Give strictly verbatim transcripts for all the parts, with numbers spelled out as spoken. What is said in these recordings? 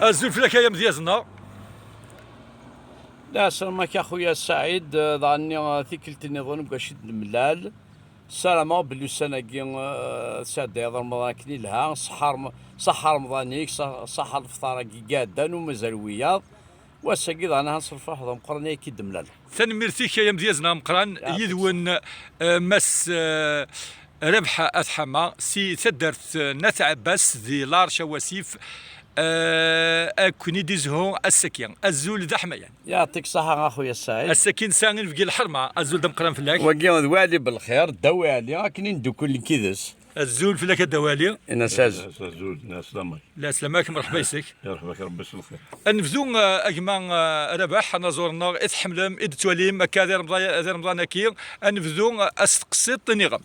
Azul fell-ak ay amedyaz-nneɣ. Lɛeslama-k a xuya Saɛid, daɣenni tikkelt nniḍen deg wacu d-nemlal. Ssarameɣ belli ussan-agi, eh, tesɛeddayeḍ Remḍan akken ilha, ṣaḥa Rem-, ṣaḥa Remḍan-ik, ṣa-, ṣaḥa lefṭar-agi i iɛeddan u mazal wiyaḍ. Wass-agi daɣen ahat s lferḥ d ameqqran ay k-id-mlaleɣ. Tanemmirt-ik ay amedyaz-nneɣ ameqqran, yid-wen, eh, Mass, eh, Rabeḥ At Ḥama, si taddart, eh, n At Ɛebbas di Larc Awasif, eh, ad ken-id-izhu ass-agi. Azul d aḥmayan. Yeɛṭik ṣṣaḥa a xuya Saɛid. Ass-agi nesɛa inebgi lḥerma, azul d ameqqran fell-ak. Wagi d Waɛli Belxir, Dda Waɛli, akken i neddukel nekk yid-s. Azul fell-ak a Dda Waɛli. Inas azul. Azul, lɛeslama-k. Lɛeslama-k, merḥba yes-k. Yerḥem-ak Rebbi s lxir. Ad nebdu, eh, a gma, eh, Rabeḥ, anaẓur-nneɣ i tḥemmlem, i d-tettwalim akka di Remḍan, di Remḍan-agi. Ad nebdu, eh, asteqsi n iniɣem.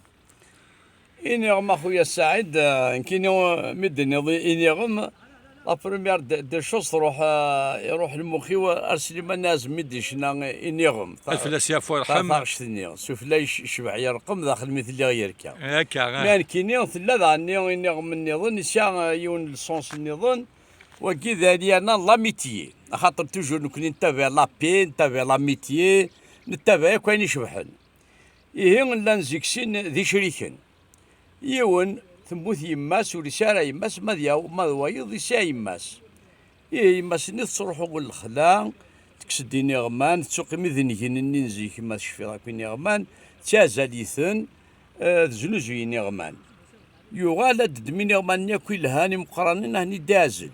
Iniɣem a xuya Saɛid, eh, nekkini, eh, mi d-tenniḍ i-, iniɣem, la première de, de chose truḥ, eh, iruḥ lmux-iw ar Sliman Azem mi d-icna iniɣem. Ta-, ad fell-as yaɛfu yerḥem. Taɣect-nni, sufella yec-, yecbeḥ yerqem, daxel mi telliɣ yerka. Akka, eh. Mi nekkini tella daɣenni iniɣem nniḍen, yesɛa, eh, yiwen n lsens nniḍen, wagi d aliyana n l'amitié. Axaṭer toujours nekkni nettabiɛ la paix, nettabiɛ l'amitié, nettabiɛ akk ayen icebḥen. Ihi llan zik sin d icriken. Yiwen, temmut yemma-s, ur yesɛi ara yemma-s, ma d yaw-, ma d wayeḍ yesɛa yemma-s. Ihi yemma-s-nni tettruḥu ɣer lexla, tekkes-d iniɣman, tettuqim idengen-nni n zik, ma tecfiḍ akk iniɣman, tettaɛzal-iten, eh, teznuzuy iniɣman. Yuɣal ad d-ddem iniɣman-nni akk ilhan imeqqranen, ad ten-id-iɛzel.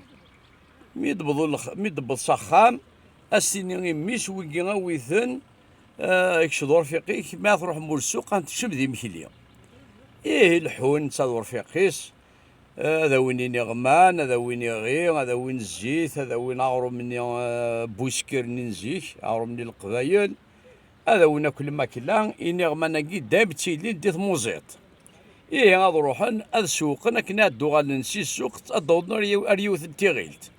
Mi d-tewweḍ lex-, mi d-tewweḍ s axxam, ad s-tini i mmi-s, wigi awi-ten, eh, kečč d urfiq-ik, mi ara truḥem ɣer ssuq, ad teččem d imekli. Ihi leḥḥun netta d urfiq-is, eh, ad awin iniɣman, ad awin iɣi, ad awin zzit, ad awin aɣrum-nni, eh, buskir-nni n zik, aɣrum-nni n Leqbayel, ad awin akk lmakla, iniɣman-agi dayem ttilin di tmuẓiṭ. Ihi ad ruḥen, ad sewwqen, akken ad d-uɣalen si ssuq, ad d-awḍen ar yiw-, ar yiwet n tiɣilt.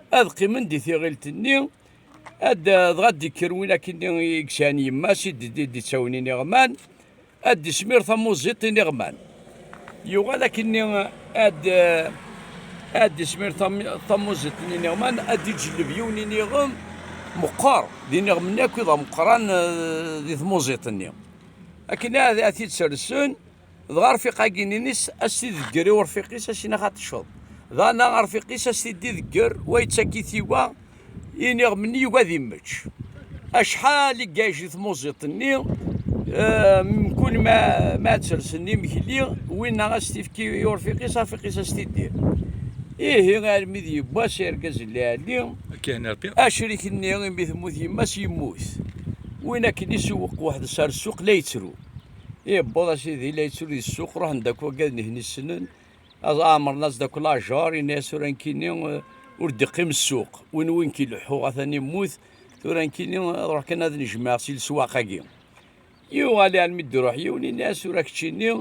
Ad qqimen di tiɣilt-nni, ad, dɣa ad d-ikker win akkenni i yesɛan yemma-s, i d-, i d-ittawin iniɣman, ad d-ismir tamuẓiṭ iniɣman. Yuɣal akkenni ad, ad d-ismir tam-, tamuẓiṭ n iniɣman, ad d-iǧelleb yiwen iniɣem meqqer, d iniɣem-nni akk i d ameqqran, eh, di tmuẓiṭ-nni. Akken ad, ad t-id-sersen, dɣa arfiq-agi-nni-s, as-t-idegger i urfiq-is, as-iniɣ ad tecceḍ. Daɣen arfiq-is as-t-id-idegger, wa yettak-it i wa, iniɣem-nni yugi ad immečč. Acḥal i yaj di tmuẓiṭ-nni, eh, mkul ma, ma ad sersen imekli, winna as-t-ifki i urfiq-is, arfiq-is as-t-iddir. Ihi, armi d yiwwas, argaz n lɛali, acrik-nni, imi temmut yemma-s, yemmut. Win akken isewweq weḥd-s ar ssuq, la yettru. Yewweḍ a sidi, la yettru di ssuq, ruḥen-d akk waggaden i ten-issnen, ɛemren-as-d akk lajer, yenna-yas tura nekkini, eh, ur d-iqqim ssuq. Win, win k-ileḥḥu atan immut, tura nekkini ad ruḥ kan ad nejmeɛ si leswaq-agi. Yuɣal almi d-iruḥ yiwen, yenna-yas tura keččini,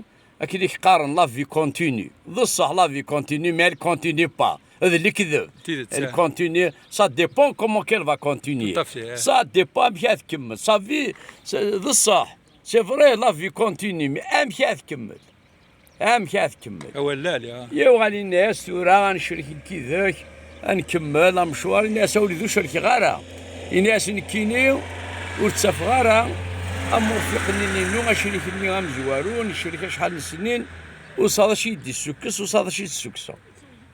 akken i k-qqaren la vie continue. D ṣṣeḥ la vie continue, mais elle continue pas. D lekdeb. Elle continue, ça dépend comment qu'elle va continuer. Tout à fait, hein. Ça dépend amek ad tkemmel. Sa vie, c'est, d ṣṣeḥ. C'est vrai, la vie continue, mais amek ad tkemmel? Amek ad tkemmel? Awal lali, ah. Yuɣal yenna-yas tura ad necrek nekk yid-k, ad nkemmel amecwar. Yenna-yas a wlidi ur cerkeɣ ara. Yenna-yas nekkini ur ttafeɣ ara am urfiq-nni-inu, acrik-nni amezwaru, necrek acḥal n snin, ur saḍ acu i d-issukkes, ur saḍ acu i d-ssukkseɣ.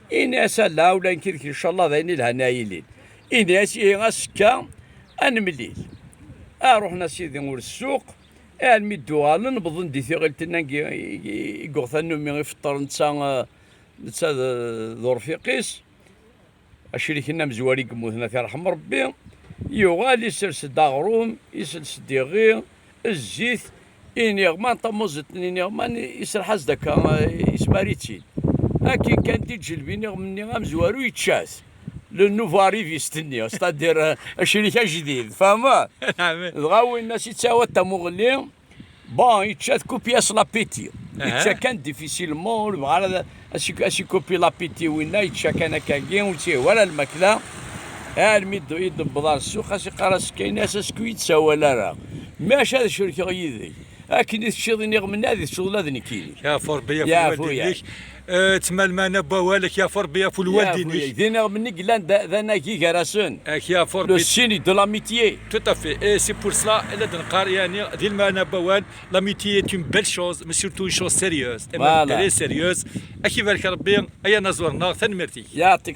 Ini-as ala, ula nekk d kečč, ncallah d ayen ilhan a yilin. Ini-as ihi azekka ad nemlil. A ruḥen a sidi ɣer ssuq, almi d-uɣalen, wwḍen di tiɣilt-nni i, i, i yuɣ tannumi ifeṭṭer netta, eh, netta d, d urfiq-is. Acrik-nni amezwar i yemmuten, ad t-yerḥem Rebbi. Yuɣal isers-d aɣrum, isels-d iɣi, zzit, iniɣman, tamuẓiṭ n iniɣman, iserreḥ-as-d akka, eh, ismar-itt-id. Akken kan d-iǧelleb iniɣem-nni amezwaru, yečča-t. Le nouveau arriviste-nni, c'est-à-dire, euh, acrik ajdid, tfehmeḍ? Dɣa winna-s yettawa-d tamuɣli, bon, yečča-t, copier-as l'appétit. Yečča kan difficilement, ur yebɣi ara ad, ad s-, ad s-ikupi l'appétit winna, yečča kan akkagi, ur tt-yehwi ara lmakla. Armi d-, i d-newweḍ ar ssuq, as-iqqar-as kan, as-, as-, ur yi-d-sawal ara. Maca ad cerkeɣ yid-k. Akken i teččiḍ iniɣem-nni, ad teččeḍ ula d nekkini. Yaɛfu Rebbi, yaɛfu lwaldin-ik. Eh, ttmal maɛna n wawal, ak yaɛfu Rebbi, yaɛfu lwaldin-ik. D iniɣem-nni yellan d anagi gar-asen. Ak yaɛfu Rebbi. Le signe de l'amitié. Tout à fait. Et c'est pour cela, la d-neqqar, yani, di lmeɛna n wawal, l'amitié est une belle chose, mais surtout une chose sérieuse. Et même très sérieuse. Ak ibarek Rebbi, ay anaẓur-nneɣ, tanemmirt-ik. Yeɛṭik